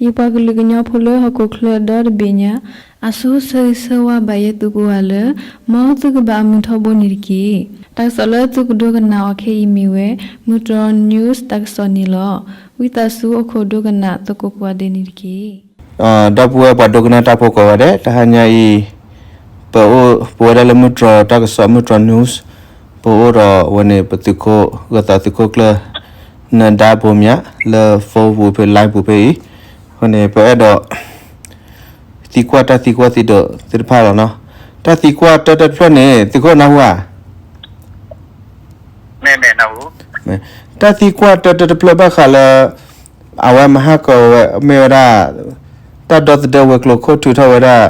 သုးပှၤကလုာ်ကညီဖိလၢဟီၣ်ခိၣ်ချၢဒီတဘ့ၣ်ညါ အစိၤဆၢဂ့ၤဆၢဝါဘၣ်ယဲသုကိးဂၤလၢ မ်သုကဘၣ်အမုာ်ထီဘိန့ၣ်တက့ၢ်. တၢ်ကစီၣ်လၢသုကဒိကနၣ်အီၤခဲအံၤမ့ၢ်ဝဲ မုၢ်တြီၢ် news တၢ်ကစီၣ်န့ၣ်လီၤ. ဝံသးစူၤအိၣ်ခိးဒိကနၣ်သကိးကိးဂၤဒဲးန့ၣ်တက့ၢ်. ဒီပုၢ်ဝဲၢ်ပှၤဒိကနၣ်တၢ်ဖိကိးဂၤဒဲး တဟါညါအံၤ ပအိၣ်ပဝဲဒၣ်လၢမုၢ်တြီၢ်တၢ်ကစီၣ် မုၢ်တြီၢ် news ပအိၣ်ဒီးဝဲန့ၣ် ပသုးခိၣ် ဂၢၤသးသုးခိၣ်ကျၢၢ် နၢၤဒါဘိမၠး လၢ phone ပူၤဖဲ line ပူၤဖဲအံၤ, အဃိန့ၣ် ပအဲၣ်ဒိး သံကွၢ်တၢ်သံကွၢ်သံဒိးသ့ၣ်တဖၣ်လီၤနီၤ. တၢ်သံကွၢ်တၢတဖျၢၣ်န့ၣ် သုးခိၣ်နၢ်ဟူဧါ. တၢ်သံကွၢ်တၢတဖျၢၣ်ဘၣ်ဃးလၢ အဝဲမဟါကီးဝဲမ့ၢ်ဝဲဒၣ် တၢ်ဒီသဒၢဝဲၤကျိၤခိၣ်ထုးထီၣ်ဝဲဒၣ်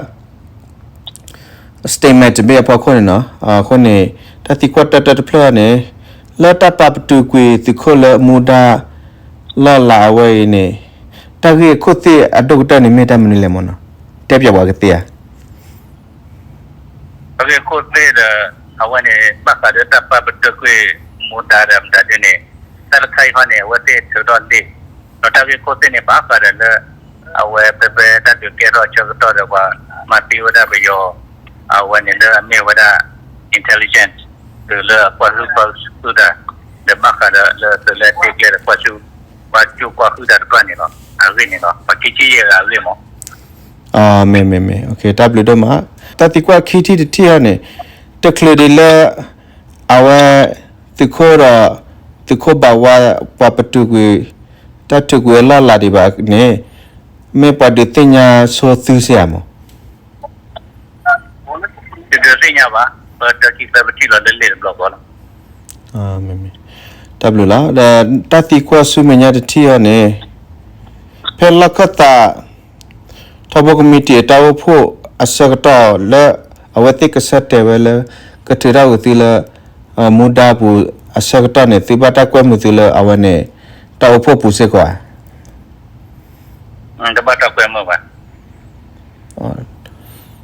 statement တဘ့ၣ်အဖီခိၣ်န့ၣ်နီၤ. အဃိန့ၣ် တၢ်သံကွၢ်တၢတဖျၢၣ်န့ၣ် လၢတၢ်ပာ်ပတုာ်ကွံာ်သုးခိၣ်လၢမူဒါလီၢ်လၤအဝဲအံၤန့ၣ် တၢ်ဂ့ၢ်အခိၣ်သ့ၣ်အဒိၣ်ကတၢၢ်န့ၣ်မ့ၢ်တၢ်မနုၤလဲၣ်မ့ၢ်နီၤ. တဲပၠးပှၤကသ့ဧါ. တၢ်ဂ့ၢ်ခိၣ်သ့ၣ်ဒီး အဝဲန့ၣ် ဘၣ်ဃးဒီးတၢ်ပာ်ပတုာ်ကွံာ် မူဒါဒီးမတၤဒ်န့ၣ် တၢ်တခါအံၤခီန့ၣ် အဝဲသ့ၣ်ထုးထီၣ်လံာ် ဒီးတၢ်ဂ့ၢ်ခိၣ်သ့ၣ်န့ၣ် ဘၣ်ဃးဒီးလၢ အဝဲဖဲဖဲတၢ်ဒုးကဲထီၣ်ဆၢကတီၢ်ဒီးပှၤမၤသံဝဲဒၣ်ပယီၤ အဝဲန့ၣ်လၢအမ့ၢ်ဝဲဒၣ် intelligence သုးလၢအကွၢ်ဟုၣ်ကွၢ်ဟုၣ်တၢ် ဒီးဘၣ်ဃးဒီးလၢသုးလၢအတ့ကျဲဒီးကွၢ်ဆူ ကွၢ်ကၠူကွၢ်ဟုၣ်တၢ်တဖၣ်န့ၣ်လီၤ. အဂ့ၢ်န့ၣ်လီၤ ပှၤခံဆံယဲၢ်ဂၤအဂ့ၢ်မး. မ့ၢ်မ့ၢ်မ့ၢ် တၢ်ဘျုးဒိၣ်မး. တၢ်သံကွၢ်ခံထံၣ်တထံၣ်အံၤန့ၣ် တချုးဒံးလၢ အဝဲ သုးခိၣ်ဒီး သုးခိၣ်ဘၣ်ဝါ ပှၤပတုာ်ကွံာ် တၢ်ထုးကွံာ်အလီၢ်လၤဒံးဘၣ်န့ၣ် မ့ၢ်ပှၤဒုးသ့ၣ်ညါဆိသုစ့ၢ်ဧါမး. တဒုးသ့ၣ်ညါဘၣ် ပတၢ်ခံသၢပထံၣ်လီၤလၢလ့ၣ်တဘျီဃီလီၤ. တၢ်ဘျုးလီၤ. ဒီးတၢ်သံကွၢ်ဆူမဲာ်ညါတထံၣ်အံၤန့ၣ် ဖဲလီၢ်ခၢၣ်သး ထီဘိကမံးတံာ်အတၢ်အိၣ်ဖှိၣ်အဆၢကတီၢ်လၢ အဝဲသ့ၣ်ကဆၢတဲာ်ဝဲလၢ ကထုးထီၣ်ကွံာ်သုလၢ မူဒါပူၤအဆၢကတီၢ်န့ၣ် သုဘၣ်တၢ်ကွဲမုာ်သုလၢအဝဲန့ၣ် တၢ်အိၣ်ဖှိၣ်ပူၤစ့ၢ်ကီးဧါ. တဘၣ်တၢ်ကွဲမုာ်ဘၣ်.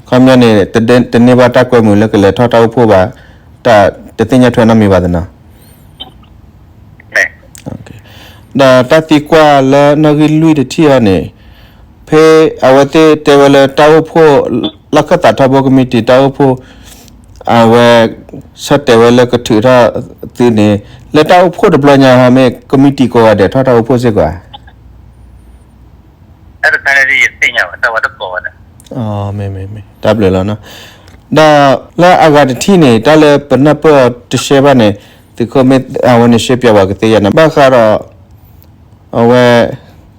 ခီပညီန့ၣ် တန့ၢ်ဘၣ်တၢ်ကွဲမုာ်လၢကလဲၤထီၣ်တၢ်အိၣ်ဖှိၣ်ဘၣ်, တၢ်တသ့ၣ်ညါထွဲနီတမံၤဘၣ်သနီၤ. ဒီးတၢ်သံကွၢ်လၢနီၣ်ဂံၢ်လွံၢ်တထံၣ်အံၤန့ၣ်, ဖဲအဝဲသ့ၣ်တဲဝဲလၢတၢ်အိၣ်ဖှိၣ် လီၢ်ခၢၣ်သးထီဘိကမံးတံာ်တၢ်အိၣ်ဖှိၣ် အဝဲ ဆၢတဲာ်ဝဲလၢကထုးထီၣ်သုန့ၣ် လၢတၢ်အိၣ်ဖှိၣ်တဘျီညါဟီမ့ၢ်ကမံးတံာ်ကိးဂၤဒဲးထီၣ်တၢ်အိၣ်ဖှိၣ်စ့ၢ်ကီးဧါ. တၢ်တခါန့ၣ်ယသ့ၣ်ညါဘၣ် တၢ်ဝဲတကိးဝဲဒၣ်. မ့ၢ်မ့ၢ်မ့ၢ် တၢ်ဘျုးလီၤနီၤ. ဒီးလၢအဂၤတထံၣ်န့ၣ် တၢ်လၢပနၢ်ပၢၢ်အီၤတရှဲဘၣ်န့ၣ် သုးခိၣ်မ့ၢ်အဝဲန့ၣ်ရှဲပၠးဝဲကသ့ဧါနီၤ ဘၣ်ဃးဒီး အဝဲ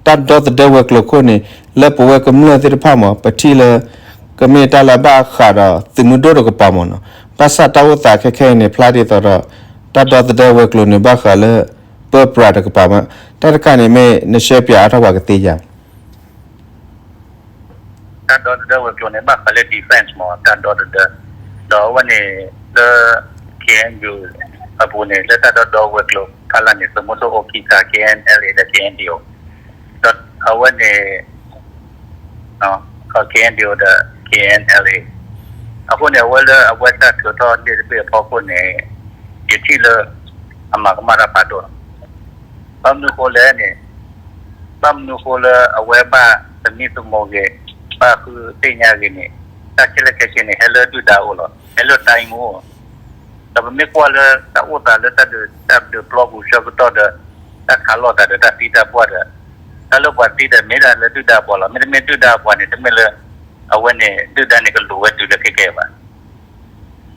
တၢ်ဒီသဒၢဝဲၤကျိၤခိၣ်န့ၣ် လၢပဝဲကမျၢၢ်သ့ၣ်တဖၣ်မး ပထံၣ်လၢ ကမ့ၢ်တၢ်လၢအဘၣ်ဃးဒီးသုးမုၢ်ဒိၣ်တကပၤမးနီၤ. ဘၣ်ဆၣ်တၢ်အိၣ်သးခဲခဲအံၤန့ၣ် ဖျါဒ်သိးဒီး တၢ်ဒီသဒၢဝဲၤကျိၤန့ၣ် ဘၣ်ဃးလၢ ပၢပြးတကပၤမး တၢ်တခါန့ၣ်မ့ၢ်နရှဲပၠးအါထီၣ်ပှၤကသ့ဧါ. တၢ်ဒီသဒၢဝဲၤကျိၤန့ၣ် ဘၣ်ဃးလၢ defense မး တၢ်ဒီသဒၢ, ဒီးအဝဲန့ၣ် လၢ K N U အပူၤန့ၣ် လၢတၢ်ဒီဒီဝဲၤကျိၤဖီလာ်န့ၣ် သုးမုၢ်ဒိၣ်အိၣ်ခံခါ K N L A ဒီး K N D O ဒီးအဝဲန့ၣ် K N D O ဒီး K N L A အဃိန့ၣ် အဝဲလၢအဝဲတၢ်ထုးထီၣ်လ့ၣ်တဘ့ၣ်အဖီခိၣ်န့ၣ် ယထံၣ်လၢ အမၤကမၣ်တၢ်ဖးဒိၣ်လီၤ. ဘၣ်မနုၤဃိလဲၣ်န့ၣ် ဘၣ်မနုၤဃိလၢအဝဲဘၣ်သမံသမိးဂ့ၤ ဘၣ်ဃုသ့ၣ်ညါဂ့ၤန့ၣ် တၢ်ခဲလၢာ်ခဲဆ့န့ၣ် ဟဲလၢဒုၣ်ဒါအအိၣ်လီၤ. ဟဲလၢတၢ်အံၤမူအိၣ် ဒီးပမ့ၢ်ကွၢ်လၢတၢ်အိၣ်သးလၢတၢ်ဒုးတၢ်ဒုးပျီပူၤဆၢကတီၢ်ဒီး တၢ်ခးလိာ်သးဒီးတၢ်သံတၢ်ပှၢ်ဒီး တၢ်လၢပှၤသံဒီးမ့ၢ်ဒၣ်လၢဒုၣ်ဒါအပှၤလီၤ. မ့တမ့ၢ်ဒုၣ်ဒါအပှၤန့ၣ် တမ့ၢ်လၢ အဝဲန့ၣ် ဒုၣ်ဒါန့ၣ်ကလူၤဝဲတုၤလၢခဲကဲဘၣ်.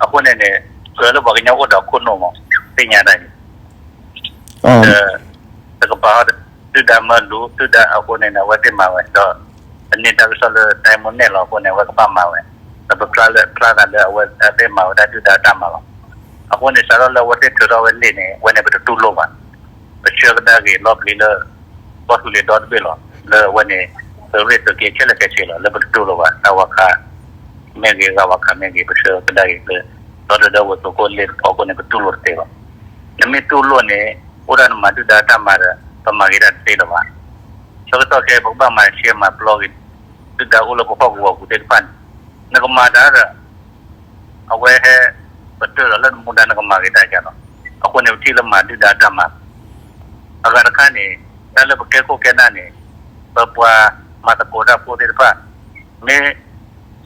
အဃိန့ၣ်န့ၣ် ကြၢးလၢပှၤကညီအိၣ်ဒီးခိၣ်နူာ်မး သ့ၣ်ညါတၢ်အံၤ တကပၤ ဒုၣ်ဒါမၢလူၤ ဒုၣ်ဒါအဃိန့ၣ်န့ၣ် အဝဲသ့ၣ်မၤဝဲ ဒီး ပန့ၢ်တၢ်ကစီၣ်လၢ တိုင်းမှူး နဲၣ်လီၤအဃိန့ၣ် အဝဲကဘၣ်မၤဝဲ ဒီးပဖျါလၢဖျါသးလၢအဝဲသ့ၣ်မၤဝဲဒၣ်ဒုၣ်ဒါတၢ်မၤလီၤ. အဃိန့ၣ် စးထီၣ်လၢအဝဲသ့ၣ်ထုးထီၣ်ဝဲလ့ၣ်န့ၣ် အဝဲန့ၣ်ပတတူၢ်လိာ်ဘၣ်. ပဆှၢကဒါက့ၤလီၤပျံၤလၢ ကီၢ်သူလ့ၤဒီတဘ့ၣ်လီၤ. လၢအဝဲန့ၣ် သုးရ့ၣ်သုးက့ခဲလၢာ်ခဲဆ့လီၤ. လၢပတတူၢ်လိာ်ဘၣ် တၢ်ဝါခး မ့ၢ်ဂ့ၤ ဂၤဝါခးမ့ၢ်ဂ့ၤ ပဆှၢကဒါက့ၤလၢ ဒီတဒၢဝဲၤကျိၤခိၣ်လ့ၣ်တဖီခိၣ်န့ၣ် ပတူၢ်လိာ်တသ့ဘၣ်. နမ့ၢ်တူၢ်လိာ်န့ၣ် အိၣ်ဒၣ်နမၤဒုၣ်ဒါတၢ်မၤဒီး ပမၤဂ့ၤတၢ်တသ့လၢၤဘၣ်. ဆၢကတီၢ်ခဲအံၤ ပကဘၣ်မၤရှဲမၤပျီဂ့ၤ ဒုၣ်ဒါအိၣ်လၢပဟီၣ်ကဝီၤပူၤသ့ၣ်တဖၣ်န့ၣ် နကမၤတၢ်ဒီး အဝဲဟဲ ပတၢၢ်ဒီးလၢနမူဒါနကမၤဂ့ၤတၢ်ယၤလီၤ. အဃိန့ၣ် ပထံၣ်လၢမၤဒုၣ်ဒါတၢ်မၤ အဂၤတခါန့ၣ် တၢ်လၢပကဲခိၣ်ကဲနၢ်န့ၣ် ပပှၤ မၤသကိးတၢ်ဖိသ့ၣ်တဖၣ်, မ့ၢ်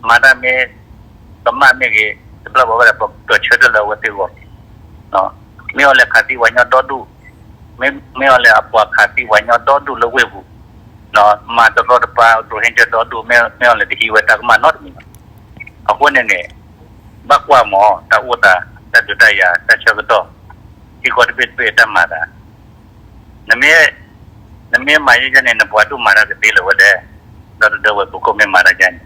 မၤတၢ်မ့ၢ် ကမၣ်မ့ၢ်ဂ့ၤ, တဘျီဘၣ်ဝဲဒၣ် ပကဆၢထၢၣ်လၢအဝဲသ့ၣ်အဂီၢ်, မ့ၢ်အီၤလဲၤခးသံပှၤကညီဒီဒူၣ်, မ့ၢ်အီၤလဲၤအပှၤခးသံပှၤကညီဒီဒူၣ်လၢဝ့ၢ်ပူၤ, မၤတရီတပါ ရိဟ့ကၠၢၣ်ဒီဒူၣ်, မ့ၢ်အီၤလဲၤတဟံးဝဲတၢ်ကမၣ်နီတမံၤဘၣ်. အဃိန့ၣ်န့ၣ် ဘၣ်ကွၢ်မး တၢ်အိၣ်သး တၢ်ဒုးတၢ်ယၤ တၢ်ဆၢကတီၢ်, ထံကီၢ်တဘ့ၣ်တဘ့ၣ်တၢ်မၤသး, နမ့ၢ်, နမ့ၢ်မၤယဲယဲန့ၣ် နပှၤဒူၣ်မၤတၢ်ကသ့လၢၤဝဲလဲၣ်, ဒီးတဒၢဝဲပူၤခိၣ်မ့ၢ်မၤတၢ်ယဲန့ၣ်,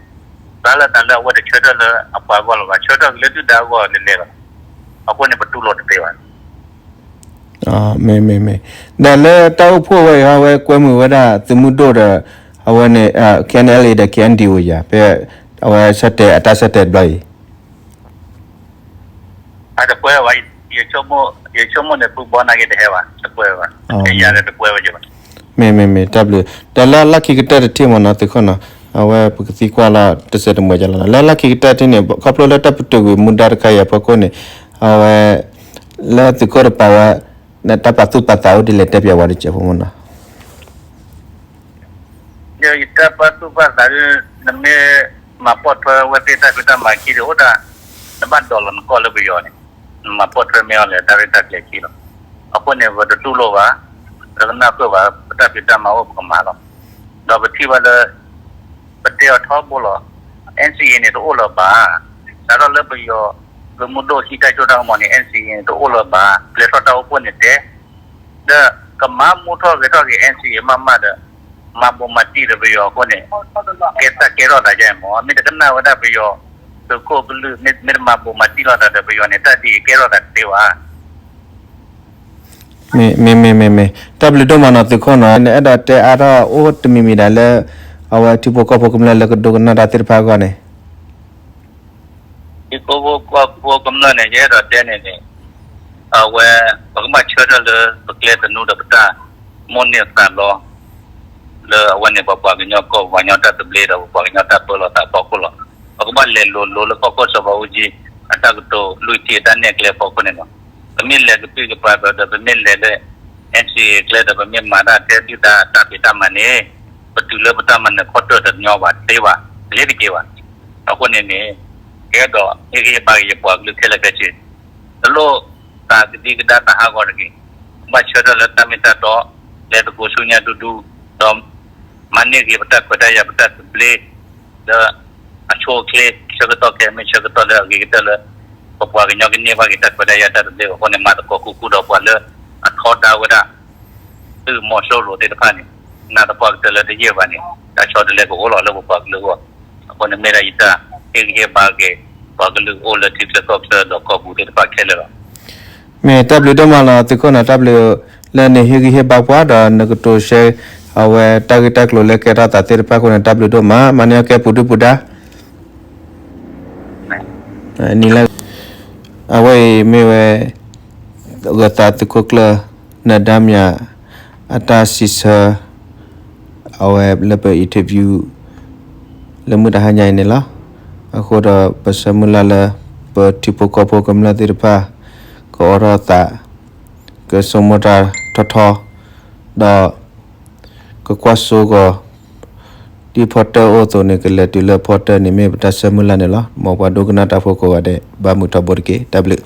ဘၣ်လၢသးလၢအဝဲတဆၢထၢၣ်လၢအပှၤအဂီၢ်လၢၤဘၣ်, ဆၢထၢၣ်က့ၤလၢဒုၣ်ဒါအဂီၢ်လဲၤလဲၤလီၤ. အဃိန့ၣ် ပတူၢ်လိာ်တသ့ဘၣ်. မ့ၢ်, မ့ၢ်, မ့ၢ်, ဒီးလၢတၢ်အိၣ်ဖှိၣ်ဝဲအံၤ အဝဲကွဲမုာ်ဝဲဒၣ်သုးမုၢ်ဒိၣ်ဒီး အဝဲန့ၣ် K N L A ဒီး K N D O ယၤ ဖဲအဝဲဆၢတဲာ်အတၢ်ဆၢတဲာ်တဘျီအံၤ အတကွဲဘၣ်, ယဆိကမိၣ်န့ၣ် ဖုဘီနာ်က့တဟဲဘၣ်, တကွဲဘၣ်, ယၤဒီးတကွဲဝဲဘၣ်. မ့ၢ်, မ့ၢ်, မ့ၢ်, တၢ်ဘျုး, ဒီးလၢလီၢ်ခံကတၢၢ်တထံၣ်မ့ၢ်နီၤ သုးခိၣ်နီၤ, အဝဲပကသံကွၢ်လီၤတစဲးတမှဲးကလီၤနီၤ, လၢလီၢ်ခံကတၢၢ်တထံၣ်န့ၣ် ခီဖျိလၢတၢ်ပတုာ်ကွံာ်မူဒါတခါအံၤအဖီခိၣ်န့ၣ်, အဝဲ လၢသုးခိၣ်တပာ်ဝဲ တၢ်ပာ်သူၣ်ပာ်သးအိၣ်ဒ်လဲၣ် တဲပၠးဝဲတစဲးဖိမ့ၢ်နီၤ. ယတၢ်ပာ်သူၣ်ပာ်သးဒီး နမ့ၢ်မၤပိာ်ထွဲဝဲသ့ၣ်တၢ်ဖံးတၢ်မၤခံဒီးအိၣ်ဒၣ်, နဘၣ်ဒိးလီၤနကီၢ်လၢပယီၤန့ၣ်, နမၤပိာ်ထွဲမ့ၢ်အီၤလဲၣ် တၢ်ရဲၣ်တၢ်ကျဲၤခံလီၤ. အဃိန့ၣ် ပတတူၢ်လိာ်ဘၣ်, ပတကနၣ်ဃုာ်ဘၣ်, ပတၢ်ဖံးတၢ်မၤအိၣ်ပကမၤလီၤ. ဒီးပထံၣ်ဘၣ်လၢ ပတဲအီၤထီဘိလီၤ, N C A န့ၣ်တအိၣ်လၢၤဘၣ်. စးထီၣ်လၢပယီၤ သုးမုၢ်ဒိၣ်ဟံးတၢ်စိတၢ်ကမီၤန့ၣ် N C A န့ၣ်တအိၣ်လၢၤဘၣ်. ပျဲထီၣ်တၢ်အိၣ်ဖှိၣ်န့ၣ်တဲ ဒီးကမၤမူထီၣ်ဂဲၤထီၣ်က့ၤ N C A မးမးဒီး မၤဘိးမၤတံၢ်ဒီးပယီၤအဃိန့ၣ် ကဲတၢ်ကဲထီၣ်သးယဲမး, မ့ၢ်တကနၣ်ဝဲဒၣ်ပယီၤ သုးခိၣ်ကလုာ် မ့ၢ်တမၤဘိးမၤတံၢ်လိာ်သးဒီးပယီၤန့ၣ် တၢ်ဒ်အံၤကဲထီၣ်သးတသ့ဘၣ်. မ့ၢ်, မ့ၢ်, မ့ၢ်, မ့ၢ်, တၢ်ဘျုးဒိၣ်မးနီၤသုးခိၣ်နီၤ, နအဲၣ်ဒိးတဲအါထီၣ်အိၣ်တမံၤမံၤဒၣ်လၢ အဝဲထံဖိကီၢ်ဖိကမျၢၢ်လၢကဒိကနၣ်တၢ်သ့ၣ်တဖၣ်အဂီၢ်န့ၣ် ထံဖိကီၢ်ဖိကမျၢၢ်န့ၣ် ယအဲၣ်ဒိးတဲန့ၣ်န့ၣ်, အဝဲ ပကဘၣ်ဆၢထၢၣ်လၢပကျဲသနူဒီးပတၢ်မိၣ်န့ၢ်သးလီ လၢအဝဲန့ၣ် ပပှၤကညီကီၢ်ပှၤကညီတၢ်သဘျ့ဒီးပပှၤကညီတၢ်ပၢလီၤသးအဖီခိၣ်လီၤ. ပကဘၣ်လဲၤလိၤလိၤလၢကီၢ်ခိၣ်စီၤဘးအူကၠံ အတၢ်ကတိၤလွံၢ်ထံၣ်အတၢ်နဲၣ်ကျဲအဖီခိၣ်န့ၣ်လီၤ. ပမ့ၢ်လဲၤကပုၢ်ကပၤဒီး ပမ့ၢ်လဲၤလၢ N C A ကျဲဒီး ပမ့ၢ်မၤတၢ်ထဲဒုၣ်ဒါတၢ်ဖံးတၢ်မၤန့ၣ် ပတုၤလၢပတၢ်မၤနၢၤခီတၢၢ်တညီဘၣ်တသ့ဘၣ်, လ့ၤတက့ၤဘၣ်. အဃိန့ၣ်န့ၣ် ကအဲၣ်ဒိးဟ့ၣ်ဂံၢ်ဟ့ၣ်ဘါက့ၤယပှၤကလုာ်ခဲလၢာ်ခဲဆ့ တလိၣ်သးကဒံကဒါသးဟးဂီၤတဂ့ၤ, ဘၣ်ဆၢထၢၣ်လၢတၢ်မ့ၢ်တၢ်တီ, လဲၤသကိးဆူညါဒူဒူ, ဒီးမၤန့ၢ်ဂ့ၤပတၢ်ခွဲးတၢ်ယာ်ပတၢ်သဘျ့, ဒီးအဆိအချ့ ဆၢကတီၢ်ခဲအံၤမ့ၢ် ဆၢကတီၢ်လၢအဂ့ၤကတၢၢ်လၢ ပပှၤကညီကန့ၢ်ဘၣ်က့ၤတၢ်ခွဲးတၢ်ယာ်တၢ်သဘျ့အဃိန့ၣ် မၤသကိးခူခူဒီးပှၤလၢအထီဒါဝဲဒၣ် သုးမီၤစိရိၤသ့ၣ်တဖၣ်န့ၣ်, နာ်သပှၢ်ကတၢၢ်လၢတယံာ်ဘၣ်န့ၣ် တၢ်ဆီတလဲကအိၣ်လီၤလၢပပှၤကလုာ်အဂီၢ်, အဃိန့ၣ်မ့ၢ်ဒၣ်ယတၢ်ဟ့ၣ်ဂံၢ်ဟ့ၣ်ဘါက့ၤ ပှၤကလုာ်အိၣ်လၢထံချၢကီၢ်ချၢဒီးကီၢ်ပူၤသ့ၣ်တဖၣ်ခဲလၢာ်လီၤ. မ့ၢ်တၢ်ဘျုးဒိၣ်မးလီၤသုးခိၣ်နီၤ, တၢ်ဘျုးလၢနဟ့ၣ်ဂံၢ်ဟ့ၣ်ဘါပှၤဒီးနကတိၤရှဲ အဝဲတၢ်ဂ့ၢ်တၢ်ကျိၤလၢကဲထီၣ်သးသ့ၣ်တဖၣ်အဃိန့ၣ် တၢ်ဘျုးဒိၣ်မး, မၤန့ၢ်အီၤကဲပူၤဒုၣ်ပူၤဒါ နံၤလၢ အဝဲအံၤမ့ၢ်ဝဲ ဂၢၤသးသုးခိၣ်ကျၢၢ် နဒါမယၤ အတၢ်စံးဆၢ အဝဲလၢပ interview လၢမုၢ်တဟါညါအံၤန့ၣ်လီၤ. အဃိဒီးပဆၢမုၢ်လၢ်လၢ ပထံဖိကီၢ်ဖိကမျၢၢ်သ့ၣ်တဖၣ် ကအိးထီၣ်သး ကဆိကမိၣ်တၢ်ထီထီ ဒီး ကကွၢ်စိကီး ဒ်ဖီတၢၣ်အိၣ်အသိးန့ၣ် ကလဲၤတုၤလၢဖီတၢၣ်န့ၣ် မ့ၢ်ပတၢ်ဆၢမုၢ်လၢ်န့ၣ်လီၤ. မ်ပှၤဒိကနၣ်တၢ်ဖိကိးဂၤဒဲး ဘၣ်မုာ်ထီဘိတက့ၢ်. တၢ်ဘျုး